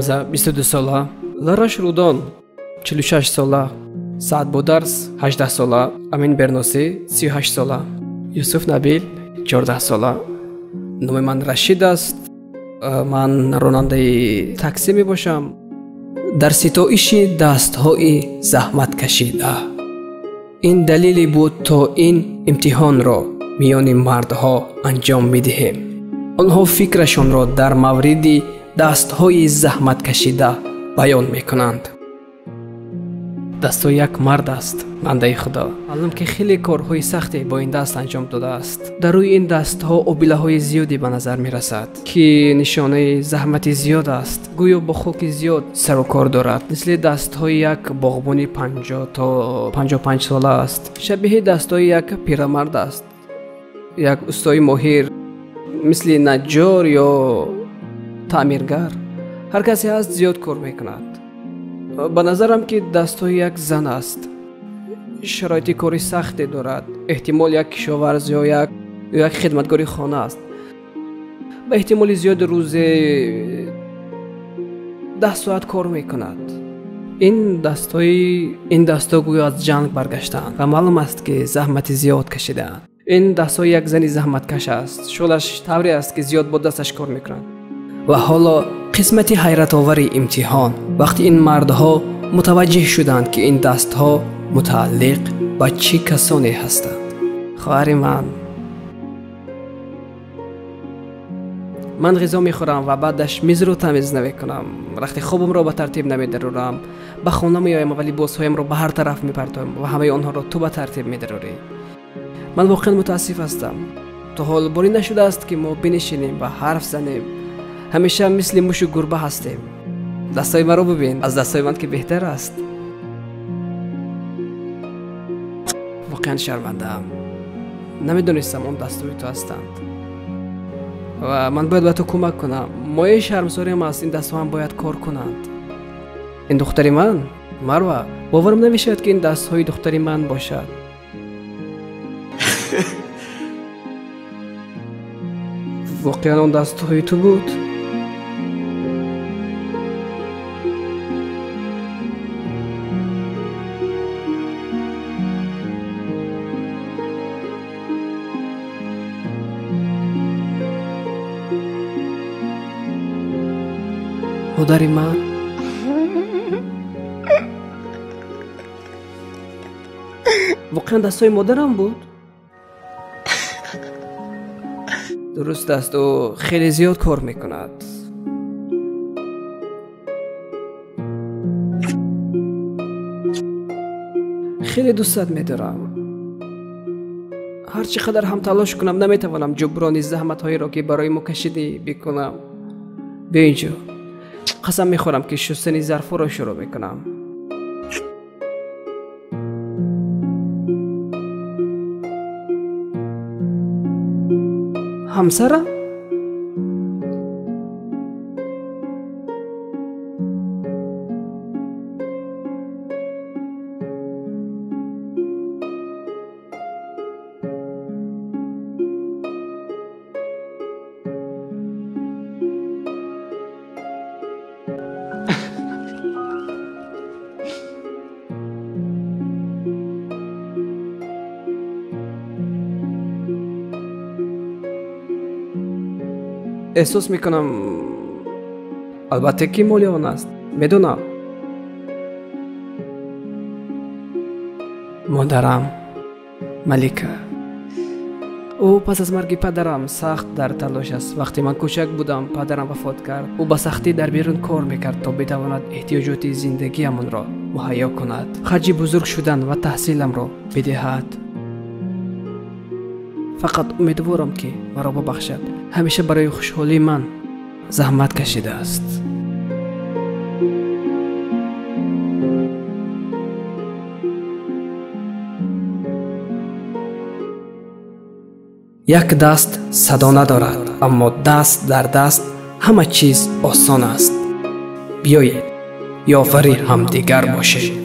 Ҳамза, 22 сола. Лараш Рудон, 46 сола. Саъд Бодарс, 18 сола. Амин Берносӣ, 38 сола. Юсуф Набил, 14 сола. Номи ман Рашид аст. Ман ронандаи таксӣ мебошам. Дар ситоиши дастҳои заҳматкашида. Ин далеле буд, то ин имтиҳонро миёни мардҳо анҷом медиҳем. Онҳо фикрашонро дар мавриди дастҳои заҳматкашида баён мекунанд. Дастҳои як мард аст, бандаи Худо. Маълум ки хеле корҳои сахте бо ин даст анҷом додааст. Дар рӯи ин дастҳо обилаҳои зиёде ба назар мерасад, ки нишонаи заҳмати зиёд аст. Гӯё бо хоки зиёд сару кор дорад. Мисли дастҳои як боғбони 50 то 55 сола аст. Шабиҳи дастҳои як пирамард аст. Як устои моҳир, мисли наҷҷор ё таъмиргар. Ҳар касе ҳаст зиёд кор мекунад. Ба назарам ки дастҳои як зан аст. Шароити кори сахте дорад. Эҳтимол як кишоварз ё як хидматгори хона аст. Ба эҳтимоли зиёд рӯзе 10 соат кор мекунад. Ин дастҳо гӯё аз ҷанг баргаштаанд ва маълум аст ки заҳмати зиёд кашидаанд. Ин дастҳои як зани заҳматкаш аст. Шӯлаш тавре аст ки зиёд бо дасташ кор мекунад. Ва ҳоло қисмати ҳайратовари имтиҳон, вақти ин мардҳо мутаваҷҷеҳ шуданд, ки ин дастҳо мутааллиқ ба чӣ касоне ҳастанд. Хоҳари ман, ман ғизо мехӯрам ва баъдаш мизро тамиз намекунам. Рахти хобамро ба тартиб намедарорам. Ба хона меоям ва либосҳоямро ба ҳар тараф мепартоям ва ҳамаи онҳоро ту ба тартиб медарорӣ. Ман воқеан мутаассиф ҳастам. То ҳол борӣ нашудааст, ки мо бинишинем ва ҳарф занем. Ҳамеша мисли мушу гурба ҳастем. Дастҳои маро бибин, аз дастҳои ман ки беҳтар аст. Воқеан шармандаам. Намедонистам он дастҳои ту ҳастанд ва ман бояд ба ту кӯмак кунам. Мояи шармсориам аст, ин дастҳо ҳам бояд кор кунанд. Ин духтари ман, Марва, боварам намешавад, ки ин дастҳои духтари ман бошад. Воқеан он дастҳои ту буд? Модари ман. Воқеан дастҳои модарам буд? Дуруст аст, ӯ хеле зиёд кор мекунад. Хеле дӯстат медорам. Ҳар чӣ қадар ҳам талош кунам, наметавонам ҷуброни заҳматҳоеро, ки барои мо кашидӣ, бикунам. Биё инҷо. Қасам мехӯрам, ки шустани зарфҳоро шурӯъ мекунам. Ҳамсарам? Эҳсос мекунам, албатта ки моли он аст. Медонам. Модарам Малика. Ӯ пас аз марги падарам сахт дар талош аст. Вақте ман кӯчак будам, падарам вафот кард. Ӯ ба сахтӣ дар берун кор мекард, то битавонад эҳтиёҷоти зиндагиамонро муҳайё кунад, харҷи бузург шудан ва таҳсиламро бидиҳад. Фақат умедворам, ки маро бибахшад. Ҳамеша барои хушҳолии ман заҳмат кашидааст. Як даст садо надорад, аммо даст дар даст ҳама чиз осон аст. Биёед ёвари ҳамдигар бошед.